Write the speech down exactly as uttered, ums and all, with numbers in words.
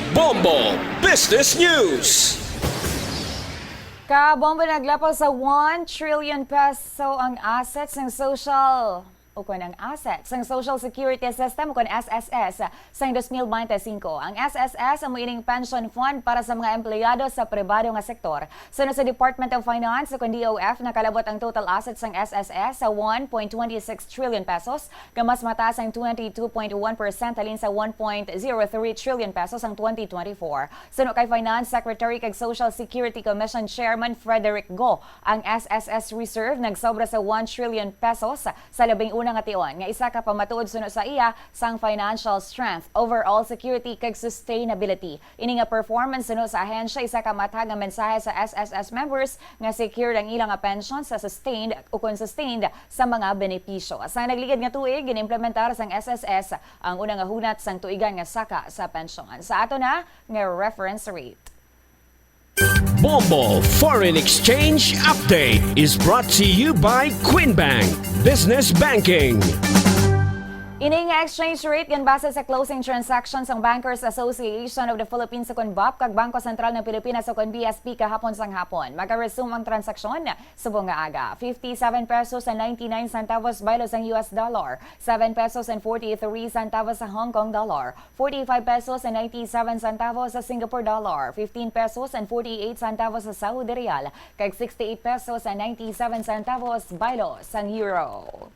Bombo Business News. Kabombo, naglapaw sa one trillion peso ang assets ng social, ukon ang assets ng Social Security System, ukon S S S, sa dos mil bente singko. Ang S S S amo ining pension fund para sa mga empleyado sa pribado nga sektor. Suno sa Department of Finance, ukon D O F, nakalabot ang total assets sang S S S sa one point twenty six trillion pesos, nga mas mataas ang twenty two point one percent halin sa one point zero three trillion pesos ang twenty twenty-four. Suno kay Finance Secretary kag Social Security Commission Chairman Frederick Go, ang S S S reserve nagsobra sa one trillion pesos sa labing una nga tion, nga isa ka pamatuod suno sa iya sang financial strength, overall security kag sustainability. Ini nga performance suno sa ahensya isa ka matag nga mensahe sa S S S members nga secured ang ila nga pensyon sa sustained ukon sustained sa mga benepisyo. Sa nagligad nga tuig, ginimplementar sang S S S ang una nga hunat sang tuigan nga saka sa pensyon. Sa ato na nga reference rate. Bombo Foreign Exchange Update is brought to you by Queen Bank Business Banking. Ini nga exchange rate ginbase sa closing transaction sang Bankers Association of the Philippines, ukon BAPH, kag Bangko Sentral ng Pilipinas, ukon B S P, kahapon sang hapon. Maka-resume ang transaksyon subong nga aga. Fifty-seven pesos and ninety-nine centavos baylo sang U S dollar, seven pesos and forty-three centavos sa Hong Kong dollar, forty-five pesos and ninety-seven centavos sa Singapore dollar, fifteen pesos and forty-eight centavos sa Saudi riyal, kag sixty-eight pesos and ninety-seven centavos baylo sang euro.